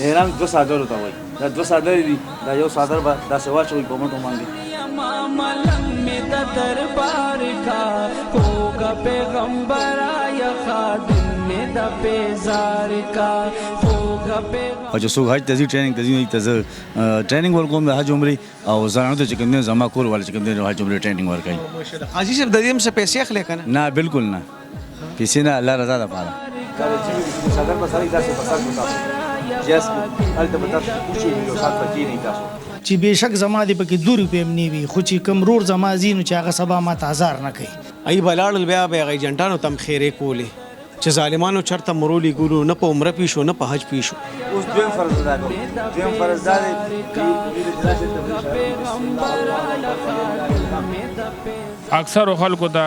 احرام دوه څادرو ته وایي. دا دوه څادرې دي، دا یو څادر به داسې واچوئ په مټو باندې. او چې څوک حج ته ځي، ټریننګ ته ځي، نو ته زه ټریننګ ورکوم د حج عمرې، او زنانو ته چې کوم دی زما کور والا چې کوم دی حج عمرې ټریننګ ورکوي. قاضي صاحب، د دې هم څه پیسې اخلې که نه؟ نه، بالکل نه، پیسې نه، الله رضا دپاره. دا د څادر په سر داسې په سر کړو تاسو جیاس کې، هلته به تاسو کوشي یو ساعت به کښېنئ تاسو. چې بېشک زما دې پکې 2 روپۍ هم نه وي، خو چې کوم ورور زما ځي نو چې هغه سبا ما ته ازار نه کوي. ای به لاړل، بیا به هغه ایجنټانو ته هم خیرې کولې چې ظالمانو چرته مرو لیږلو، نه په عمره پی شو نه په حج پی شو. اوس دویم فرض ادا کوم. دویم فرض دا دی چې اکثرو خلکو ته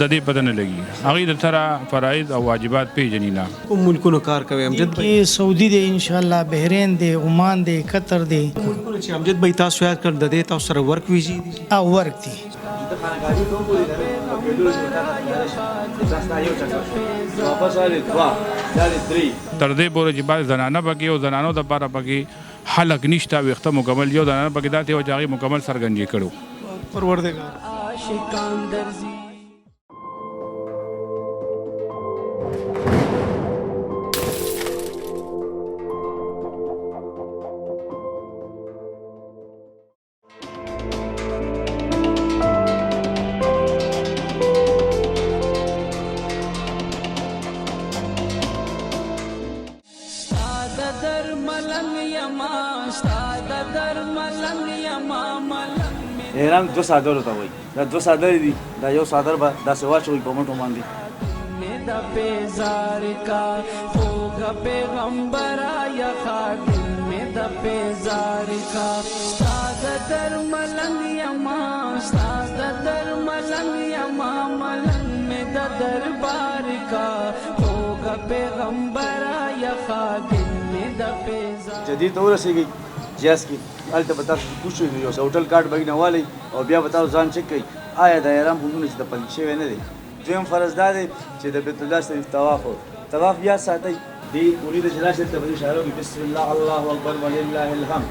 د دې پته نه لګي، هغوی د سره فرایض او واجبات پیژني نه. کوم ملکونو کار کوي امجد بھائی؟ سعودي دی ان شاء الله، بحرین دی، عمان دی، قطر دی. ملکونه چې امجد بھائی تاسو یاد کړ، د دې تاسو سره ورک ویزې دي او ورک دي. چې ته خانه کعبې ته وګورې که نه، په پیډلو کې تا ته ښکاره شي. دا ستا یو چکر شو، واپس راغلې دوه، دا دې درې. تر دې پورې چې بعضې زنانه پکې او زنانو دپاره پکې حلق نشته، ویښته مکمل. یو زنانه پکې داسې وه چې هغې مکمل سر ګنجې کړو. پروردګار. احرام دوه څادرو ته وایي. دا دوه څادرې دي، دا یو څادر به داسې واچوئ په مټو باندې. جدې ته ورسېږئ جیاز کې، هلته به تاسو کوز شئ، نو یو څه هوټل کارت به نه والئ او بیا به تاسو ځان چک کړئ آیا د احرام حکمونه چې د پلي شوی نه دی. دویم فرض دا دی چې د بیت الله شریف طواف، طواف یاد ساتئ. دې اونۍ ته چې راشئ دلته په دې اشاره وکړئ، بسم الله الله اکبر ولله الحمد.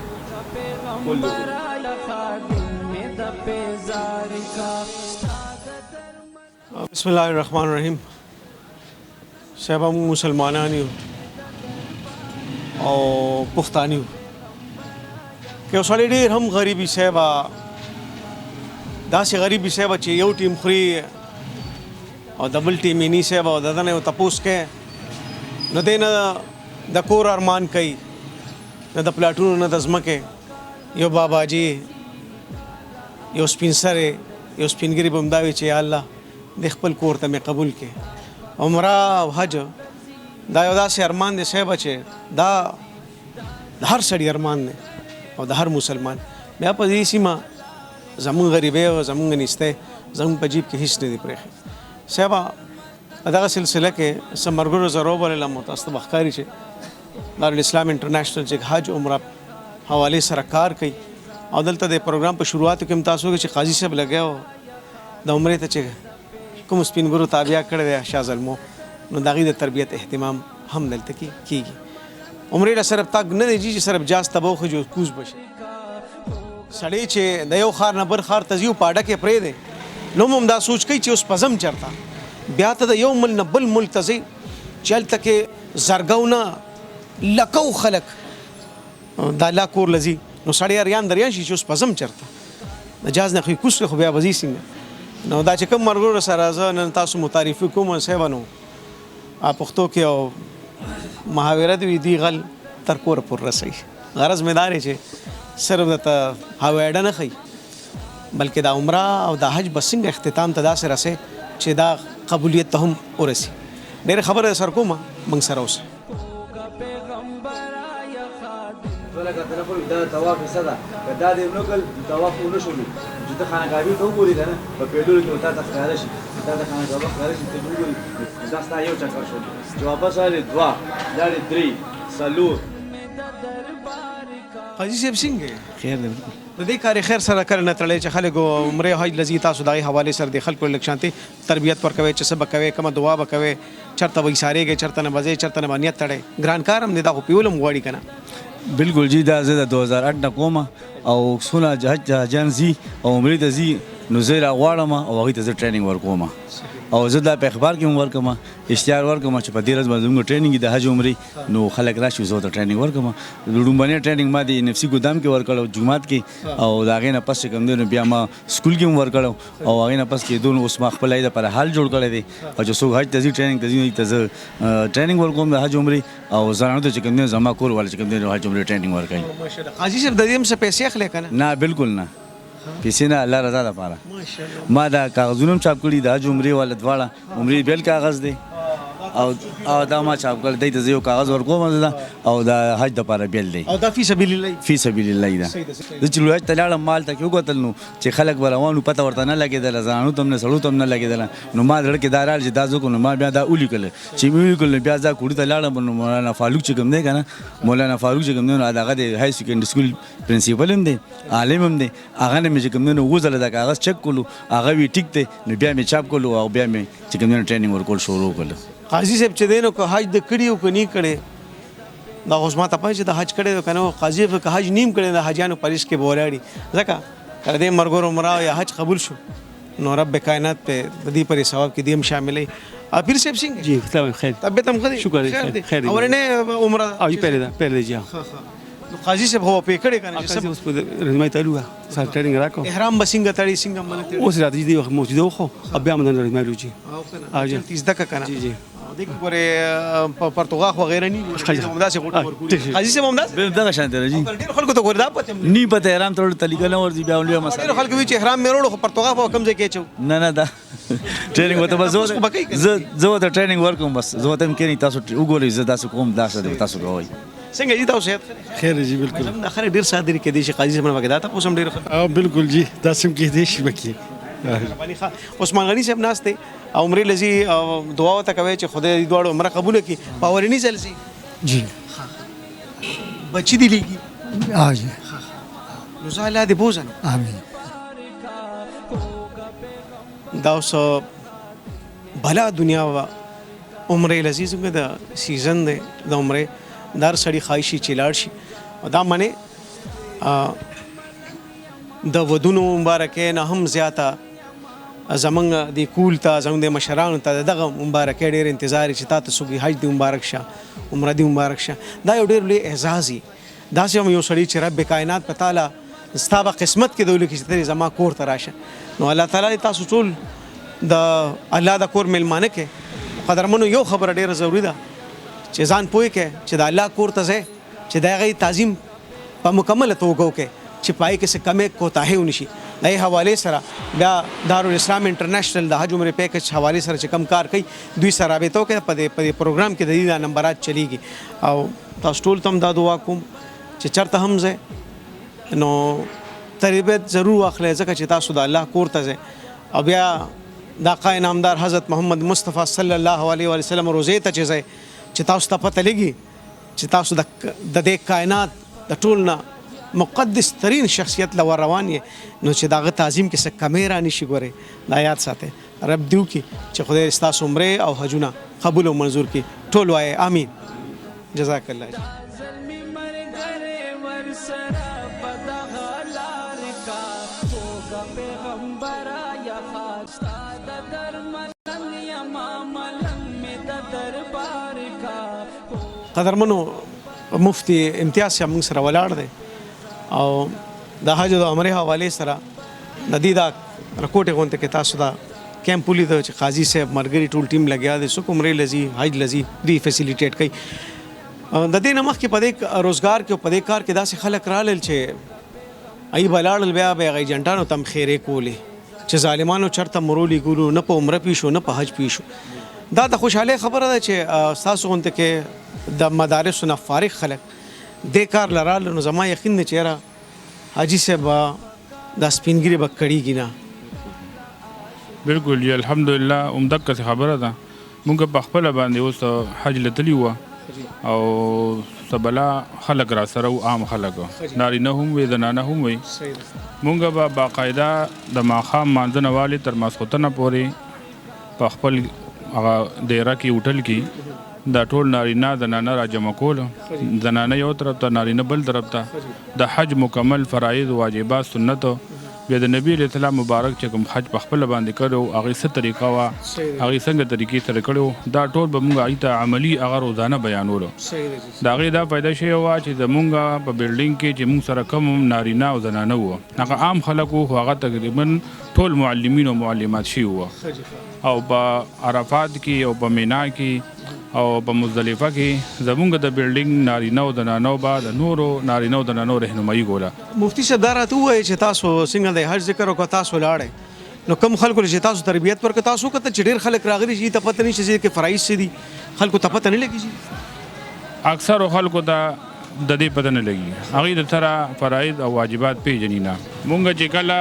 بسم الله الرحمن الرحیم. صاحب، موږ مسلمانان یو او پښتانه یو، که یو سړی ډېر هم غریب وي صاحب، داسې غریب وي صاحب چې یو ټیم خوري او د بل ټیم یې نی صاحب، او د ده نه یو تپوس کوي نو دی نه د کور ارمان کوي، نه د پلاټونو، نه د ځمکې. یو باباجي، یو سپین سری، یو سپین ږیري به هم دا وي چې یا الله دې خپل کور ته مې قبول کړي. عمره او حج دا یو داسې ارمان دی صاحب چې دا د هر سړي ارمان دی او د هر مسلمان. بیا په دې سیمه زمونږ غریبۍ او زمونږ نیستۍ زمونږ په جیب کې هیڅ نه دی پرېښی صاحب. په دغه سلسله کې څه ملګرو زه راوبللم او تاسو ته به ښکاري چې دارالاسلام انټرنیشنل چې حج عمره حوالې سره کار کوي، او دلته د پروګرام په شروعاتو کې هم تاسو وګورئ چې قاضي صاحب لګیا و د عمرې ته چې کوم سپین ږیرو تابیا کړې ده شاه زلمو، نو د هغوی د تربیت اهتمام هم دلته کې کېږي. عمرې له صرف تګ نه دی چې صرف جاز ته به وخېژي او کوز به شي. سړی چې د یو ښار نه بل ښار ته ځي او په اډه کې پرېږدي نو هم دا سوچ کوي چې اوس په ځم چېرته. بیا ته د یو ملک نه بل ملک ته ځې چې هلته کې زرګو نه لکو خلک د الله کور له ځي، نو سړی اریان دریان شي چې اوس په ځم چېرته، د جاز نه خو یې کوز کړی خو بیا به ځي څنګه. نو دا چې کوم ملګرو سره زه نن تاسو متعارفي کوم صاحب، نو پښتو کې یو محاوره دی، دوی غل تر کوره پورې رسوي. غرض مې دا دی چې صرف درته هوایي اډه نه ښیي، بلکې دا عمره او دا حج به څنګه اختتام ته داسې رسوي چې دا قبولیت ته هم ورسي. ډېره خبره در سره کومه، موږ سره اوسئ. دوه رکعته نفل، دا طواف حصه ده، که دا دې ونه کړل نو طواف ونه شولو. چې ته خانه کعبې ته وګورې که نه، په پیډلو کې به تا ته ښکاره شي، چې تا ته خانه کعبه ښکاره شي، ته چې وګورې نو دا ستا یو چکر شو، چې واپس راغلې دوه، لاړې درې، څلور. قاضي صاحب څنګه خیر دی بالکل. د دې کار خیر سره کله نه تړلی چې خلک عمرې حج لځي، تاسو د هغې حوالې سره د خلکو لږ شانتي تربیت ورکوي چې څه به کوې، کومه دعا به کوې، چېرته به ایسارېږې، چېرته نه به ځې، چېرته نه به نیت تړې. ګران کار هم دی دا، خو پیول هم غواړي که نه؟ بالکل جی، دا زه د 2008 نه کوم او څونه حج حاجیان ځي او عمرې ته ځي نو زه یې راغواړم او هغوی ته زه training ورکوم او زه دا په اخبار کې هم ورکوم، اشتهار ورکوم چې په دې ورځ باندې زموږ training د حج عمرې، نو خلک راشي زه ورته training ورکوم. لومړنی training ما د ان اف سي ګودام کې ورکړو جومات کې، او د هغې نه پس چې کوم دی نو بیا ما school کې هم ورکړو، او هغې نه پس کېدو نو اوس ما خپل دپاره hall جوړ کړی دی او چې څوک حج ته ځي training ته ځي نو ته زه training ورکوم د حج عمرې، او زنانو ته چې کوم دی زما کور والا چې کوم دی نو حج عمرې training ورکوي. ماشاءالله. قاضي صاحب د دې هم څه پیسې اخلې که نه؟ نه بالکل نه، پیسې نه، الله رضا دپاره. ما دا کاغذونه هم چاپ کړي د حج عمرې والا دواړه، عمرې بېل کاغذ دی او دا ما چاپ کړ، دی ته زه یو کاغذ ورکوم دا، او دا حج دپاره بېل دی. او دا فی سبیل الله؟ فی سبیل الله ده. زه چې لوی حج ته لاړم ما هلته کې وکتل نو چې خلک به روان وو پته ورته نه لګېدله، زنانو ته هم نه سړو ته هم نه لګېدله، نو ما زړه کې دا راغله چې دا زه کوم، نو ما بیا دا ولیکل، چې مې ولیکل نو بیا زه کوړي ته لاړم، نو مولانا فاروق چې کوم دی که نه، مولانا فاروق چې کوم دی نو هغه د high secondary school principal هم دی، عالم هم دی، هغه نه مې چې کوم دی نو اووه ځله دا کاغذ چک کړو، هغه وی ټیک دی، نو بیا مې چاپ کړو او بیا مې چې کوم دی نو training ورکول شروع کړل. قاضي صاحب چې دی نو که حج د کړي او که نه کړي، دا خو زما ته پته چې د حج کړی دی که نه، قاضي صاحب که حج نیم کړی د حاجیانو په لیست کې به ولاړي، ځکه که د دې مرګور عمره یا حج قبول شو نو رب کائنات په د دې پرې ثواب کې دې هم شاملوي. پیر صاحب څنګه؟ جی، سلام، خیر. طبیعت هم ښه دی؟ شکر دی، خیر دی. خیر دی. اورنۍ عمره ده؟ او جی، پیلې ده، پیلې دی جی. ښه، ښه. نو قاضي صاحب خو پرې کړی که نه؟ قاضي صاحب اوس په رهنمایي تلو وه، سره training راکړو. احرام به څنګه تړي، څنګه منه تړي؟ اوس راته دې وخت موجوده وخو او بیا موږ رهنمایي لو جی. او که نه؟ او جی. چلتي زده که نه؟ جی، جی. او دې کې ګورې، په پرتوغاښ وغیره نه وي، همداسې غوټه ورکولي. قاضي صاحب همداسې؟ بالکل دغه شان دی جی. او ډېرو خلکو ته ګورې دا پته هم نه. نی پته احرام تړلو طریقه نه ورځي، بیا لویه مسله. ډېرو خلکو وي چې احرام مې وروړو خو پرتوغاښ به کوم ځای کې اچوو؟ نه، نه، دا training ورته بس تاسو خو به کوئ که نه؟ زه ورته training ورکوم بس، زه ورته هم کښېنئ تاسو وګورئ زه داسې کوم، داسې دی تاسو کوئ. څنګه جی تاسو صحت ښه دی؟ خیر دی جی، بالکل. زموږ د خلک ډېر ساده دي، کېدای شي قاضي صاحب نه پکې دا تپوس هم ډېر ښه. او بالکل جی، داسې هم کېدای شي پکې. مهرباني. ښه، عثمان غني صاحب ناست دی او عمرې له ځي او دعا ورته کوي چې خدای دې دواړو عمره قبوله کړي. په اولني ځل ځي؟ جی. ښه، بچي دې لېږي؟ ها جی. ښه، نو ځه الله دې بوځه نو. آمین. دا اوس بلا دنیا وه، عمرې له ځي، زموږ د season دی د عمرې، د هر سړي خواهش شي چې لاړ شي. او دا منې، د ودونو مبارکۍ نه هم زیاته زمونږ د کول ته، زمونږ د مشرانو ته دغه مبارکۍ ډېر انتظار چې تا ته څوک حج دې مبارک شه، عمره دې مبارک شه. دا یو ډېر لوی اعزاز وي. داسې هم یو سړی چې رب کائنات په تاله ستا په قسمت کې دی ولیکي چې ته دې زما کور ته راشه، نو الله تعالی دې تاسو ټول د الله د کور مېلمانه کړي. قدرمنو، یو خبره ډېره ضروري ده چې ځان پوه کړئ چې د الله کور ته ځئ، چې د هغې تعظیم په مکمله توګه وکړئ چې په هغې کې څه کمی کوتاهی ونه شي. د هغې حوالې سره بیا دارالاسلام انټرنیشنل د حج عمرې package حوالې سره چې کوم کار کوي دوی سره رابطه وکړئ. په دې پروګرام کې د دې دا نمبرات چلیږي. او تاسو ټول ته هم دا دعا کوم چې چېرته هم ځئ نو تربیت ضرور واخلئ، ځکه چې تاسو د الله کور ته ځئ. او بیا د آقا نامدار حضرت محمد مصطفی صلی الله علیه وسلم روزې ته چې ځئ، چې تاسو ته پته لګي چې تاسو د دې کائنات د ټول نه مقدس ترین شخصیت له ور روان یې، نو چې د هغه تعظیم کې څه کمی را نه شي. ګورئ دا یاد ساتئ، رب دې وکړي چې خدای ستاسو عمرې او حجونه قبول او منظور کړي. ټول وایي آمین. جزاک الله. قدرمنو، مفتي امتیاز صاحب موږ سره ولاړ دی او د حج او عمرې حوالې سره د دې دا رکوټې غونډه کې تاسو دا کیمپ ولیده چې قاضي صاحب ملګري ټول ټیم لګیا دی، څوک عمرې له ځي، حج له ځي، دوی facilitate کوي. د دې نه مخکې په دې روزګار کې او په دې کار کې داسې خلک رالل چې هغوی به لاړل، بیا به هغه ایجنټانو ته هم خیرې کولې چې ظالمانو چېرته مو رولېږلو، نه په عمره پوه شو نه په حج پوه شو. دا د خوشحالۍ خبره ده چې ستاسو غونډه کې د مدارسو نه فارغ خلک دې کار له راغلل، نو زما یقین دی چې یاره حاجي صاحب به دا سپین ږیري به کړېږي نه. بالکل جی، الحمدلله همدقسې خبره ده. موږ په خپله باندې اوس حج له تللي وو او څه بلا خلک راسره وو، عام خلک، نارینه هم وي زنانه هم وي. مونږ به باقاعده د ماښام مانځه نه والې تر ماسخوتنه پورې په خپل هغه دیره کې هوټل کې دا ټول نارینه زنانه را جمع کول، زنانه یو طرف ته نارینه بل طرف ته، د حج مکمل فرایض واجبات سنت، بیا د نبی علیه السلام مبارک چې کوم حج په خپله باندې کړی و هغې څه طریقه وه، هغې څنګه طریقې سره کړی و، دا ټول به مونږ هغوی ته عملي هغه روزانه بیانولو. د هغې دا فایده شوې وه چې زمونږ په بلډینګ کې چې مونږ سره کوم نارینه او زنانه وو هغه عام خلک وو، خو هغه تقریبا ټول معلمین او معلمات شوي وو، او په عرفات کې او په مینا کې او په مزدلفه کې زمونږ د بلډینګ نارینه او زنانو به د نورو نارینه او زنانو رهنمایي کوله. مفتي صاحب دا راته ووایه چې تاسو څنګه د حج ذکر وکړ، تاسو لاړئ نو کوم خلکو له چې تاسو تربیت ورکړ، تاسو وکتل چې ډېر خلک راغلي چې ته پته نشته چې کې فرایض څه دي، خلکو ته پته نه لګي؟ اکثرو خلکو ته د دې پته نه لګي، هغوی د سره فرایض او واجبات پېژني نه. مونږ چې کله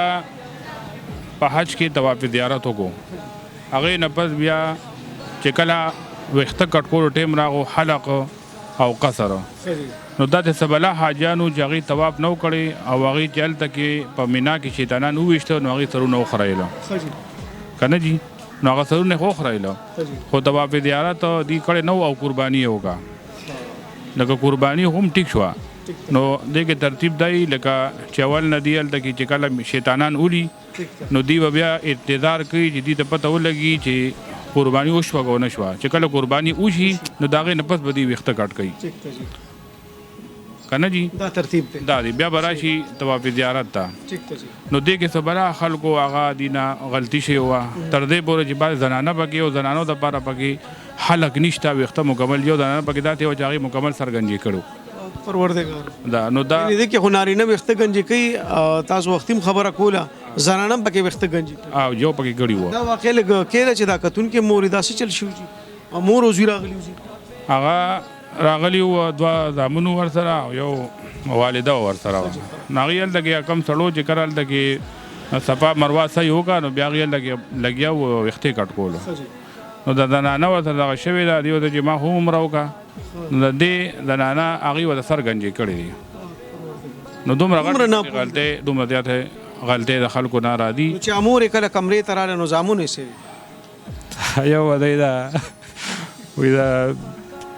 په حج کې طواف زیارت وکړو هغې نه پس بیا چې کله ویښته کټ کولو ټایم راغو، حلق او قصر، نو داسې څه بلا حاجیانو چې هغوی طواف نه و کړی او هغوی چې هلته کې په مینا کې شیطانان وویشته نو هغوی سرونه وخریله که نه جي، نو هغه سرونه یې خو وخریله خو طواف زیارت دوی کړی نه و او قرباني یې وکړه، لکه قرباني هم ټیک شوه. نو دې کې ترتیب دی لکه چې اول نه دی هلته کې چې کله شیطانان ولي نو دوی به بیا انتظار کوي چې دوی ته پته ولګي چې قرباني وشوه که ونه شوه، چې کله قرباني وشي نو د هغې نه پس به دوی ویښته کټ کوي که نه جي، دا ترتیب دی. دا دی بیا به راشي طواف زیارت ته. نو دې کې څه بلا خلکو هغه دې نه غلطي شوې وه، تر دې پورې چې بعضې زنانه پکې او زنانو دپاره پکې حلق نشته، ویښته مکمل، یو زنانه پکې داسې وه چې هغې مکمل سر ګنجې کړو. پروردګار دا نو دا یعنې دې کې خو نارینه ویښته ګنجې کوي، تاسو وختي هم خبره کوله زنانه هم پکې ویښته ګنجې کوي او یو پکې کړي وو. دا واقعا لږ کېده چې دا کتونکي مور یې داسې چل شوي دي او مور او زوی راغلي وو. هغه راغلي وو، دوه زامنو ورسره او یو والده ورسره وه. نو هغوی هلته کې کم سړو چې کله هلته کې صفا مروه صحیح وکړه نو بیا هغوی هلته کې لګیا وو ویښتې کټ کولو. نو د زنانه ورسره دغه شوې ده، دې ورته چې ما هم عمره وکړه، نو د دې زنانه هغوی ورته سر ګنجې کړې دي. نو دومره غټې غلطۍ، دومره زیاتې غلطۍ د خلکو نه راځي. نو چې مور یې کله کمرې ته راغله نو زامن یې څه وي؟ یو دی دا وایي دا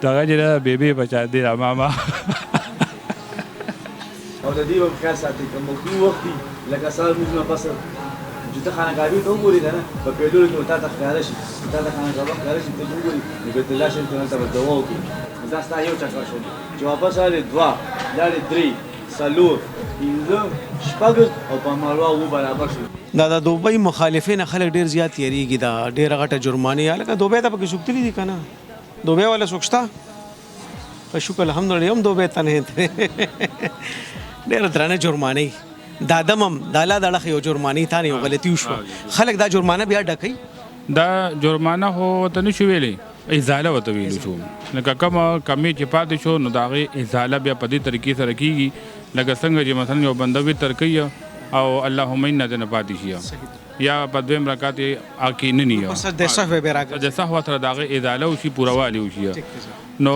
دغه چې ده بېبې په چا دی دا ماما. او د دې به هم خیال ساتئ که مکروه وخت وي لکه سهار لمونځ نه پس چې ته خانه کعبې ته وګورې که نه په پیلولو کې به تا ته ښکاره شي، چې تا ته خانه کعبه ښکاره شي ته چې وګورې نو بیت الله شریف ته هلته به دعا وکړي. نو دا ستا یو چکر شو، چې واپس راغلې دوه، لاړې درې، څلور، پنځه، شپږ او په مروه اووه برابر شو. دا د دوبۍ مخالفین خلک ډېر زیات یریږي، دا ډېره غټه جرمانه یا لکه دوبۍ ته پکې څوک تللي دي که نه؟ دوبۍ والا څوک شته؟ په شکر الحمدلله هم دوبۍ ته نه تللی. ډېره درنه جرمانه دا دم هم د الله د اړخه یو جرمانه تا نه یو غلطي وشوه، خلک دا جرمانه بیا ډکوي. دا جرمانه خو ورته نه شو ویلی، ازاله ورته ویلی شو، لکه کومه کمې چې پاتې شو نو د هغې ازاله بیا په دې طریقې سره کېږي لکه څنګه چې مثلا یو بنده وتر کوي او اللهم انا دې نه پاتې شي یا په دویم رکعت یې هغه نه نیي، په سجده سهوه بیا راګرځي، سجده سهوه سره د هغې ازاله وشي، پوره والی وشي. نو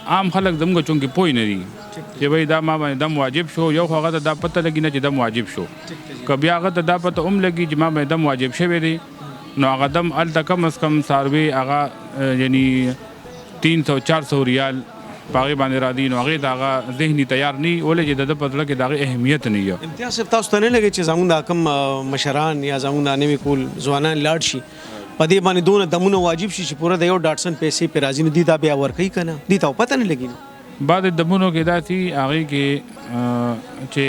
عام خلک زموږ چونکې پوه نه دي چې وایي دا ما باندې دم واجب شو، یو خو هغه ته دا پته لګي نه چې دم واجب شو، که بیا هغه ته دا پته هم لګي چې ما باندې دم واجب شوی دی نو هغه دم هلته کم از کم څاروی هغه یعنی 300-400 ریال په هغې باندې راځي، نو هغې ته هغه ذهني تیار نه وي، ولې چې د ده په زړه کې د هغې اهمیت نه وي. امتیاز صاحب تاسو ته نه لګي چې زموږ دا کوم مشران یا زموږ دا نوي کول ځوانان لاړ شي په دې باندې دونه دمونه واجب شي چې پوره د یو ډاټسن پیسې پرې راځي، نو دوی دا بیا ورکوي که نه؟ دوی ته پته نه لګي. بعضې دمونو کې داسې هغې کې چې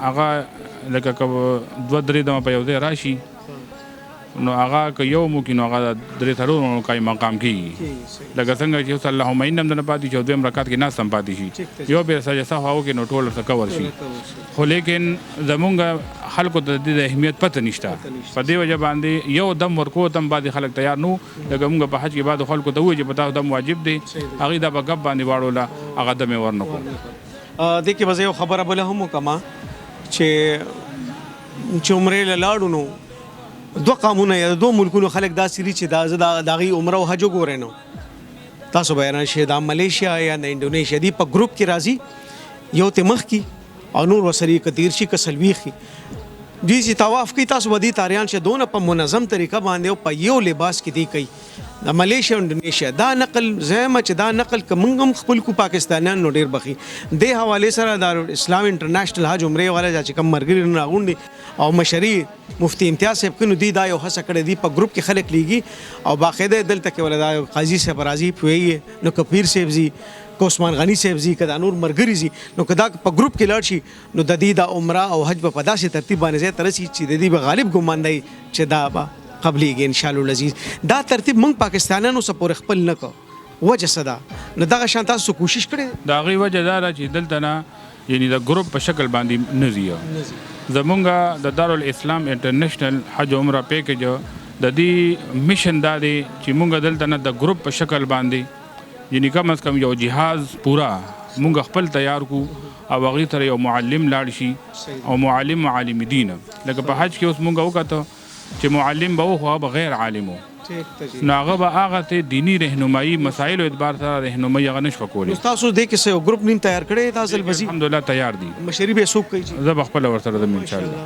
هغه لکه که 2-3 دمه په یو ځای راشي نو هغه که یو مو کړي نو هغه 3-4 نو قایم مقام کېږي، لکه څنګه چې اوس اللهم انا هم درنه پاتې شي او دویم رکعت کې ناست هم پاتې شي، یو بیا سجده سهوه وکړي نو ټول ورته کور شي. خو لیکن زمونږ خلکو ته د دې د اهمیت پته نشته، په دې وجه باندې یو دم ورکو ته هم بعضې خلک تیار نه وو. لکه مونږ په حج کې بعضو خلکو ته ووایو چې په تاسو دم واجب دی، هغوی دا په ګپ باندې واړوله، هغه دم یې ورنه کړو. دې کې به زه یو خبره بله هم وکړم چې عمرې له لاړو نو دوه قامونه یا دوه ملکونو خلک داسې دي چې دا زه د هغوی عمره او حج وګورئ نو تاسو به حیران شئ، دا ملیشیا یا د انډونیشیا دی په ګروپ کې راځي، یو ته مخ کی او نور وسره که 30 شي که 40 شي، دوی چې طواف کوي تاسو به دې تاریان شئ، دونه په منظم طریقه باندې او په یو لباس کې دی کوي. د ملیشیا او انډونیشیا دا نقل زما چې دا نقل که موږ هم خپل کو پاکستانیان نو ډېر بخي. دې حوالې سره دارالاسلام انټرنیشنل حج عمرې والا چې کوم مرګري نن راغونډ دي او مشري مفتي امتیاز صاحب کوي، نو دوی دا یو هڅه کړې دي په ګروپ کې خلک لیږي او باقاعده دلته کې ولا دا یو قاضي صاحب راځي پوهېږي، نو که پیر صاحب ځي، که عثمان غني صاحب ځي، که دا نور مرګري ځي، نو که دا په ګروپ کې لاړ شي نو د دې دا عمره او حج به په داسې ترتیب باندې ځای ته رسي چې د دې به غالب ګمان دی چې دا به قبلېږي ان شاء الله العزیز. دا ترتیب موږ پاکستانیانو څخه پورې خپل نه کړو، وجه څه ده؟ نو دغه شان تاسو کوشش کړی؟ د هغې وجه دا ده چې دلته نه یعنی د ګروپ په شکل باندې نه ځي. زمونږ د دارالاسلام انټرنیشنل حج عمره پیکج د دې mission دا دی چې مونږ دلته نه د ګروپ په شکل باندې یعنی کم از کم یو جهاز پورا مونږ خپل تیار کو او هغې سره یو معلم لاړ شي او معلم عالم دین. لکه په حج کې اوس مونږ وکته چې معلم به و خو هغه به غیر عالم و، نو هغه به هغه ته دیني رهنمایي مسایلو اعتبار سره رهنمایي هغه نه شوه کولی. نو تاسو دې کې څه یو ګروپ نیم تیار کړی دا ځل به ځي؟ الحمدلله تیار دي. مشري به څوک کوي؟ زه به خپله ورسره ځم ان شاء الله.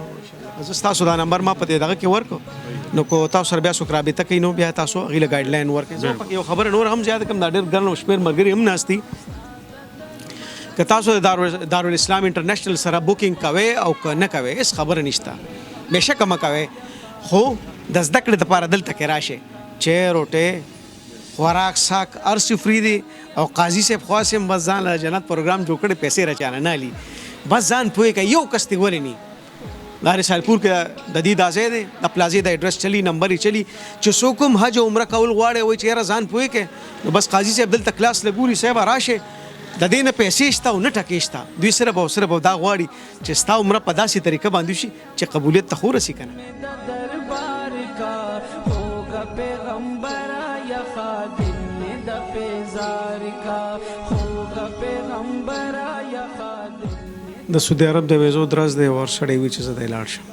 زه ستاسو دا نمبر ما په دې دغه کې ورکړو، نو که تاسو سره بیا څوک رابطه کوي نو بیا تاسو هغې له guideline ورکړئ. زه پکې یو خبره نور هم زیاته کړم، دا ډېر ګڼ شمېر ملګري هم ناست دي، که تاسو د دارالاسلام انټرنیشنل سره booking کوئ او که نه کوئ هېڅ خبره نشته، بېشکه مه کوئ، خو د زده کړې دپاره دلته کې راشئ. چای، روټۍ، خوراک څښاک هر څه free دی او قاضي صاحب خو هسې هم بس ځان له جنت پروګرام جوړ کړی، پیسې راچانه نه اخلي، بس ځان پوه کړه یو کس دې ولې نی. دا رسالپور کې د دې دا ځای دی، د پلازې د ایډرس چلی، نمبر یې چلی، چې څوک هم حج او عمره کول غواړي وایي چې یاره ځان پوه کړئ، نو بس قاضي صاحب دلته کلاس لګوري، صاحب راشئ، د دې نه پیسې شته او نه ټکې شته، دوی صرف او صرف دا غواړي چې ستا عمره په داسې طریقه باندې شي چې قبولیت ته خو ورسي که نه. د سعودي عرب د ویزو درز دی او هر سړی وي چې زه دی لاړ شم،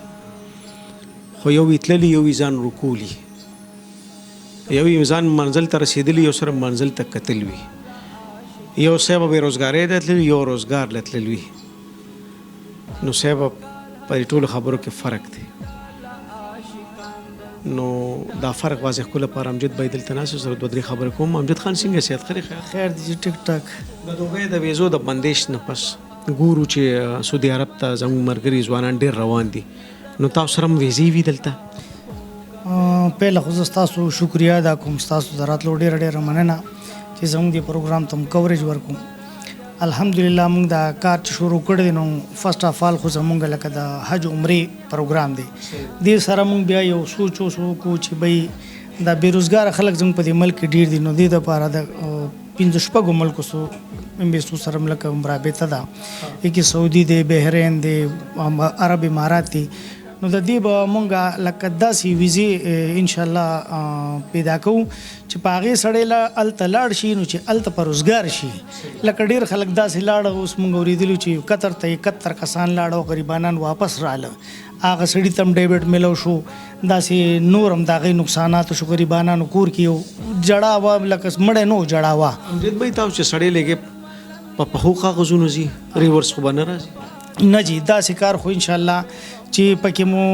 خو یو یې تللی، یو یې ځان ورکولی، یو یې ځان منزل ته رسېدلی، یو سره منزل ته کتل وي، یو صاحب بې روزګارۍ ته تللی، یو روزګار له تللی وي. نو صاحب په دې ټولو خبرو کې فرق دی. نو دا فرق واضح کولو لپاره امجد بھائی دلته ناست سره دوه درې خبرې کوم. امجد خان څنګه صحت ښه دی؟ خیر دی، ټیک ټاک. د دوبۍ د ویزو د بندش نه پس ګورو چې سعودي عرب ته زموږ ملګري ځوانان ډېر روان دي، نو تاسو سره هم ویزې وي دلته؟ پهله خو زه ستاسو شکریه ادا کوم، ستاسو د راتلو ډېره ډېره مننه چې زموږ دې پروګرام ته مو coverage ورکړو. الحمدلله موږ دا کار چې شروع کړی دی، نو first of all خو زموږ لکه د حج عمرې پروګرام دی، دې سره موږ بیا یو سوچ اوس وکړو چې بھئی دا بې روزګاره خلک زموږ په دې ملک کې ډېر دي، نو دې دپاره د پنځه شپږو ملکو سو امبیسو سره هم لکه رابطه ده، یکې سعودي دی، بحرین دی، عرب امارات دی، نو د دې به مونږ لکه داسې ویزې انشاءالله پیدا کوو چې په هغې سړی هلته لاړ شي، نو چې هلته په روزګار شي. لکه ډېر خلک داسې لاړه، اوس مونږ اورېدلي چې قطر ته 71 کسان لاړه او غریبانان واپس راغله، هغه سړي ته هم ډیبټ میلو شو، داسې نور هم د هغې نقصانات شو، غریبانانو کور کې یو جړا وه، لکه مړی نه و، جړا وه. امجد بھائی تاسو چې سړی لګې په پخو کاغذونو ځي، reverse خو به نه راځي؟ نه جي، داسې کار خو انشاءالله چې پکې مو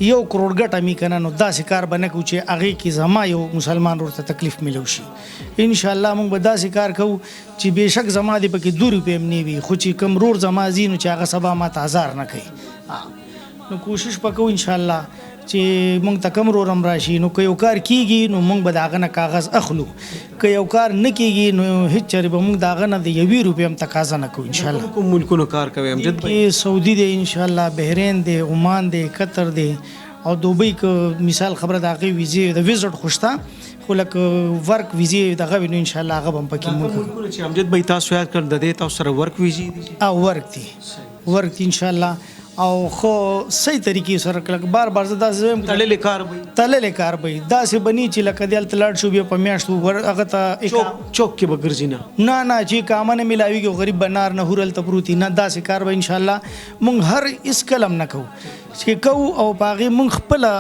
1 کروڑ ګټه مې که نه، نو داسې کار به نه کوو چې هغې کې زما یو مسلمان ورور ته تکلیف میلو شي. انشاءالله موږ به داسې کار کوو چې بېشک زما دې پکې 2 روپۍ هم نه وي، خو چې کوم ورور زما ځي نو چې هغه سبا ما ته ازار نه کوي. نو کوشش به کوو انشاءالله چې موږ ته کوم ورور هم راشي، نو که یو کار کیږي نو موږ به د هغه نه کاغذ اخلو، که یو کار نه کیږي نو هېڅ چېرې به موږ د هغه نه د 1 روپۍ هم تقاضا نه کوو انشاءالله. کوم ملکونو کار کوي امجد بھائی؟ کې سعودي دی انشاءالله، بحرین دی، عمان دی، قطر دی او دوبۍ. که مثال خبره د هغې ویزې د visit خو شته، خو لکه work ویزې دغه وي نو انشاءالله هغه به هم پکې موږ کوو. ملکونه چې امجد بھائی تاسو یاد کړل، د دې تاسو سره work ویزې دي؟ او work دي، work دي انشاءالله. او خو صحیح طریقې سره کلک بار بار زه داسې وایم، تړلې کار به وي. تړلې کار به وي، داسې به نه چې لکه دی هلته لاړ شو بیا په میاشتو هغه ته چوک کې به ګرځي. نه نه نه، چې اقامه نه میلاویږي او غریب به نار نه هور هلته پروت وي، نه، داسې کار به انشاءالله مونږ هر هېڅ کله هم نه کوو. چې کوو او په هغې مونږ خپله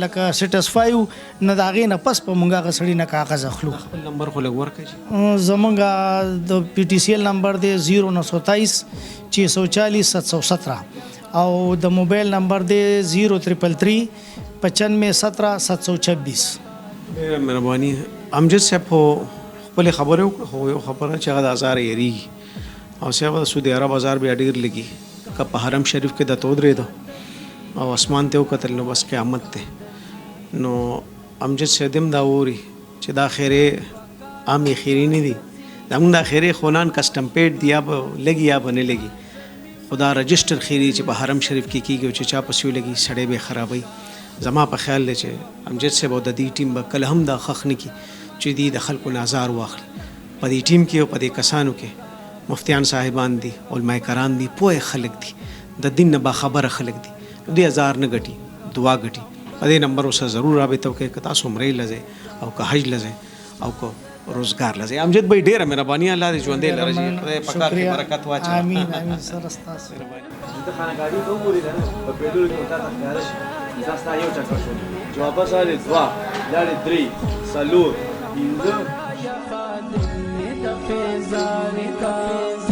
لکه سټسفای یو، نه د هغې نه پس په مونږ هغه سړي نه کاغذ اخلو. خپل نمبر خو لږ ورکړئ. زمونږ د پي ټي سي ایل نمبر دی 0923 640 717 او د موبایل نمبر دی 0333 95 17 726. ډېره مهرباني امجد صاحب. خو خپلې خبرې وکړه، خو یو خبره چې هغه د ازار یریږي او صاحب د سعودي عرب ازار بیا ډېر لګي. که په حرم شریف کې درته ودرېده او اسمان ته وکتل نو بس قیامت دی. نو امجد صاحب هم دا اوري چې دا خیرې عامې خیرې نه دي، دا موږ دا خیرې خو نان کسټم پیډ دي، یا به لګي یا به نه لګي، خو دا رجسټر خیرې چې په حرم شریف کې کېږي او چې چا پسې ولګي سړی به یې خرابوي. زما په خیال دی چې امجد صاحب او د دې ټیم به کله هم دا خوښ نه کړي چې دوی د خلکو نه ازار واخلي. په دې ټیم کې او په دې کسانو کې مفتیان صاحبان دي، علماء کرام دي، پوه خلک دي، د دین نه باخبره خلک دي، نو دوی ازار نه ګټي، دعا ګټي. په دې نمبر ورسره ضرور رابطه وکړئ که تاسو عمرې له ځئ او که حج له ځئ او که روزګار له ځئ. امجد بھائی ډېره مهرباني، الله دې ژوندی لره جي، خدای په کار کې برکت واچوي. آمین آمین سر ستاسو. چې ته خانه ګاډي ته وګورې که نه په پیدلو کې به تا ته ښکاره شي. دا ستا یو چکر شو چې واپس راغلې، دوه لاړې، درې، څلور، پنځه.